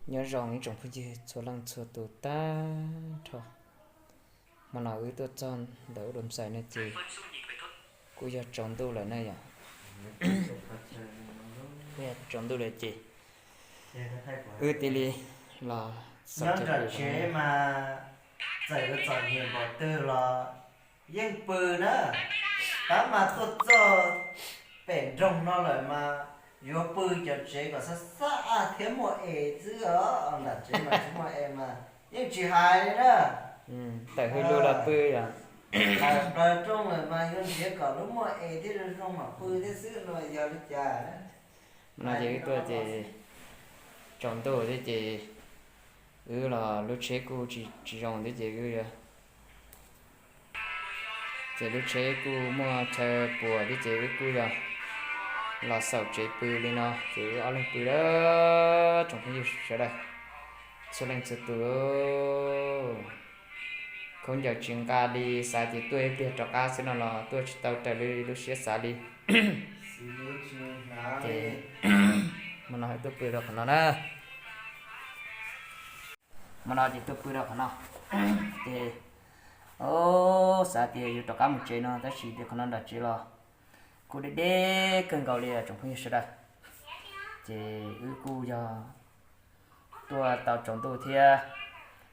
Nyob zoo ib tsoom phooj ywg txhua leej txhua tus tag nrho. Hmo no wb tuaj txog ntawm ub dum xais no ces kuj yog tsaus ntuj lawm na yom. Kuj yog tsaus ntuj lawm ces wb cia li los xauj tsev pw mas, txawm yuav txom nyem npaum twg los yeej pw na. Tab mas tuaj txog pem nroog no lawm mas yuav pw cov tsev kom xab xab thiab muaj es xwb os, nram tsev mas tsis muaj es mas yeej tsis hais li na. Tawm hwj lug los pw yom. Tawm plaws rooj lawm mas yuav nrhiav kom lub muaj es thiab zoo zoo mam pw thiab xwb no yog li cas. No ces wb tuaj ces tsaus ntuj thiab ces wb los lub tsheb kuj tsis zoo thiab ces wb, ces lub tsheb kuj muaj chaw puas thiab ces wb kuj yog los xauj tsev pw li no ces wb ob leeg pw lawm tsoom phooj ywg sawv daws txhua leej txhua tus. Khaub ncaws tsis nqa li, xav tias tuaj ib pliag rov qab xwb no los tuaj tsis tau raws li lub siab xav li. Ces hmo no tuaj pw rau qhov no na. Hmo no ces tuaj pw rau qhov no. Ces xav tias yuav rov qab mus tsev no tab sis tias qhov no nram tsev los kuj deb deb kawg nkaus li tsoom phooj ywg sawv daws. Ces wb kuj yog tuaj tau tsaus ntuj thiab.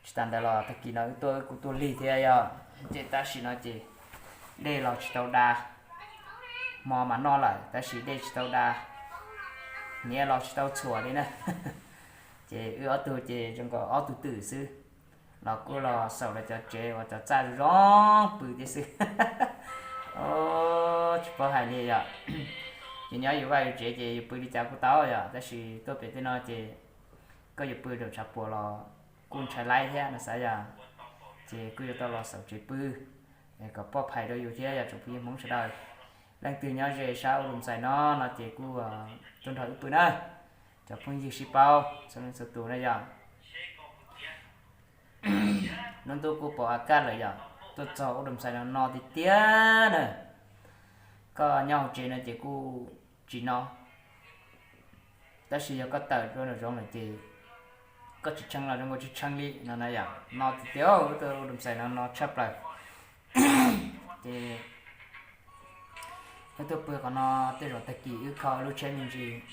Tsis tas ntawd los tag kis no wb tuaj wb kuj tuaj lig thiab yom. Ces tam sim no ces dej los tsis tau da, hmo mas noj lawm tab sis dej tsis tau da, hniav los tsis tau txhuam li na. Ces wb ob tug ces zoo nkaus ob tug twm xwb, los kuj los xauj lawv cov tsev uas cov txaj zoo zoo pw thiab xwb. Tsis paub hais li yom. Ces nyob yus vaj yus tsev ces yus pw li cas kuj tau yom, tab sis tuaj pem tej no ces koj yuav pw rau tshav puas los kuj ntshai laib thiab no xav yom. Ces kuj yuav tau los xauj tsev pw kom poj phais rau yus thiab yom tsoom phooj ywg Hmoob sawv daws. Leej twg nyob ze sab ub dum xais no no ces kuj tuaj nrog wb pw na. Cov phooj ywg sib paub txhua leej txhua tus na yom. Hnub ntuj kuj pom a kaj lawm yom, tuaj txog ub dum xais no no tiag tiag na. Koj nyob hauv tsev no ces kuj tsis no, tab sis yog koj tawm rau nraum zoov lawm ces koj tsis tshee los zoo nkaus tsis tshee li no na yom. No tiag tiag, ub dum xais no no tshaj plaws. Ces wb tuaj pw qhov no tej zaum tag kis wb kho wb lub tsheb me ntsis,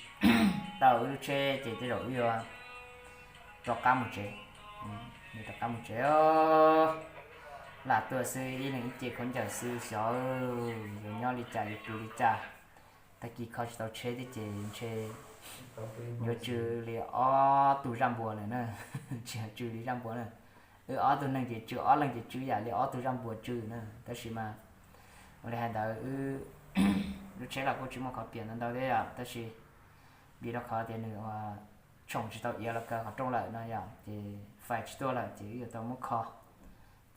tau wb lub tsheb ces tej zaum wb yuav rov qab mus tsev. Yuav rov qab mus tsev. Lam tuaj xwb ib leeg ib ce khaub ncaws xwb xyov yuav nyob li cas yuav pw li cas. Tag kis kho tsis tau tsheb thiab ces ntshe yuav tsw li ob tug zaj npua lawm na. Tsis yog tsw li zaj npua na, wb ob tug neeg ces tsw, ob leeg ces tsw yam li ob tug zaj npua tsw na. Tab sis mas ua li hais ntawd wb lub tsheb los kuj tsis muaj qhov piam ntau ntau thiab yom, tab sis vim rau qhov tias nws ua tshoom tsis tau iav los kaw qhov rooj lawm no yom, ces fais tsis tuaj lawm ces wb yuav tau muab kho.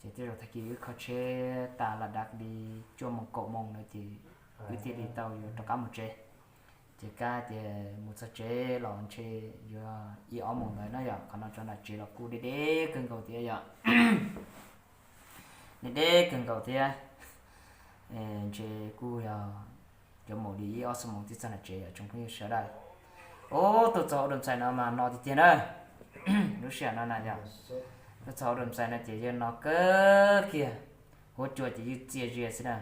Ces tej zaum tag kis wb kho tsheb tas lam dav li cuaj moos kaum moos no ces wb thiaj li tau yuav rov qab mus tsev. Ces kab tias mus txog tsev los ntshe yuav ib ob moos ntawd na yom. Qhov no tso nram tsev los kuj deb deb kawg nkaus thiab yom. Deb deb kawg nkaus thiab. Ntshe kuj yog yuav mus li ib ob xuab moos twb txog nram tsev yom tsoom phooj ywg sawv daws. Ub, tuaj txog ua dum xais no mas no tiag tiag na. Lub sij hawm no na yom, tuaj txog ua dum xais no ces yog no kawg kiag, huab cua ces ywj txias zias xwb na.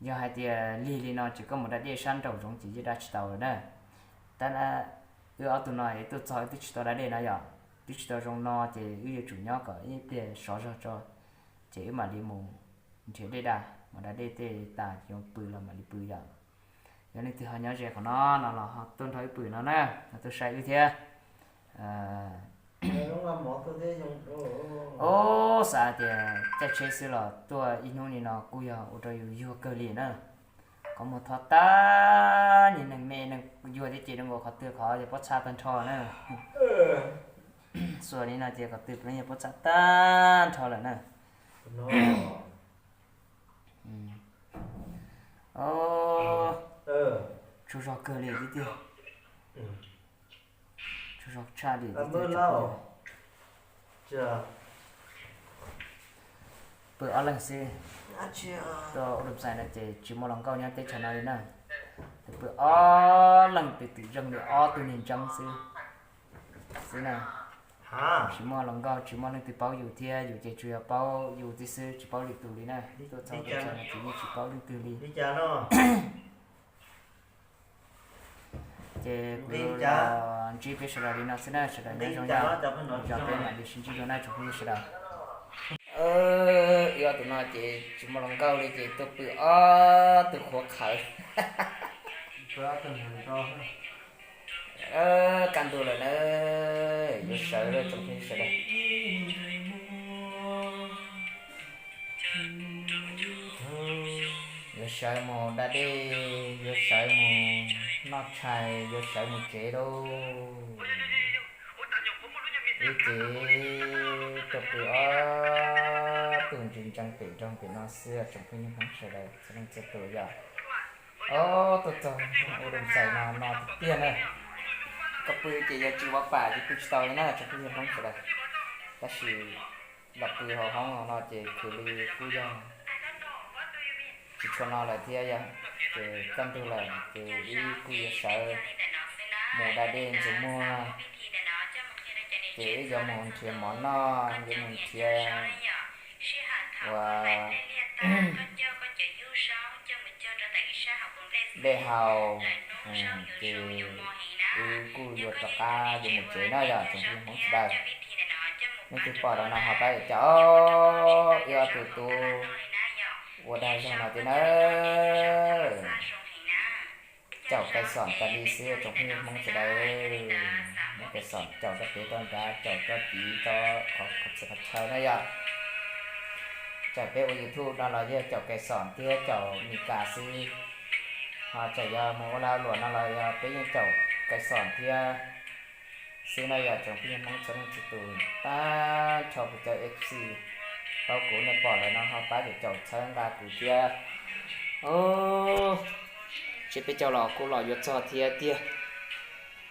Yog hais tias lig li no ces koj mus da dej sab nraum zoov ces ywj da tsis tau lawm na. Tab wb ob tug no es tuaj txog wb twb tsis tau da dej no yom, twb tsis tau zoo no ces wb yuav tsum nyob kom ib pliag sov zog tso, ces wb mam li mus nrhiav dej da, mus da dej tej tas ces pw los mam li pw yom. Yog leej twg ho nyob ze qhov no no los ho tuaj nrog wb pw no na, ho tuaj saib wb thiab. Ub, xav tias caij tsheb xwb los tuaj ib hnub li no kuj yog ua rau yus yuag kawg li na. Qhov muag thov tag, niag neeg me neeg yuag thiab ces zoo nkaus qhov twg qhov yog pob txha tag nrho na. Xuas li no ces qhov twg puav leej yog pob txha tag nrho lawm na. Tsaug zog kawg li tiag tiag. Tsaug zog tshaj li tiag tiag. Pw ob leeg xwb. Tuaj ua dum xais no ces tsis muaj hluas nkauj nyob teb chaws no li na. Pw ob leeg twm twm zeej li ob tug niag ntseeb xwb, xwb na. Tsis muaj hluas nkauj, tsis muaj leej twg paub yus thiab, yus ces tsuas yog paub yus tib xwb, tsis paub lwm tus li na. Tuaj txog tus txog no ces yeej tsis paub leej twg li. Ces kuv los ntsib peb sawv daws li no xwb na, sawv daws nyob zoo, yog peb mam li sib ntsib dua na tsoom phooj ywg sawv daws. Wb ob tug no ces tsis muaj hluas nkauj li ces tuaj pw ob tug qhuav qhawv. Kaj ntug lawm na, yuav sawv lawm tsoom phooj ywg sawv daws. Yuav sawv mus da dej, yuav sawv mus noj tshais, yuav sawv mus tsev lauj. Wb ces tuaj pw ob tug ntsia ntsees pem nroog pem no xwb tsoom phooj ywg Hmoob sawv daws txhua leej txhua tus yom. Ob, tuaj txog ua doo xais no no tiag tiag na. Koj pw ces yog tsis vov pam ces pw tsis tau li na tsoom phooj ywg Hmoob sawv daws. Tab sis los pw hauv hoob no ces khwv li kuj yog tsis tshua no lawm thiab yog, ces kaj ntug lawm ces wb kuj yuav sawv mus da dej ntxuav muag, ces wb yuav mus nrhiav mov noj, yuav mus nrhiav ua dej haus, ces wb kuj yuav rov qab yuav mus tsev na yog tsoom phooj ywg Hmoob sawv daws. Leej twg pom los no ho pab caum wb ob tug tub ua dag zog no thiab nawb. Caum Kais Xom tas li xwb tsoom phooj ywg Hmoob sawv daws. Muab Kais Xom caum rau pem rau nrad, caum rau tid rau qhov txhia qhov chaw na yom. Txawm peb ua YouTube no los yeej caum Kais Xom thiab caum Mis Kas xwb. Ho txawm yog mus ua lag luam no los yog peb yeej caum Kais Xom thiab xwb na yog tsoom phooj ywg Hmoob txhua leej txhua tus. Tag nrho kuv cov FC, tau kuv nej pom lawm no ho pab caum txhawb nqa kuv thiab. Seb peb caug los kuj los yuav txog thiab tiag.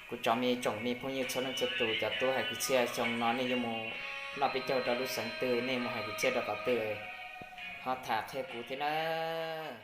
Kuv cov me tsoom me phooj ywg txhua leej txhua tus, cov tub hais kwv txhiaj xyoo no nej yuav mus noj peb caug rau lub xeev twg, nej mus hais kwv txhiaj rau qhov twg, ho tham qhia kuv thiab nawb.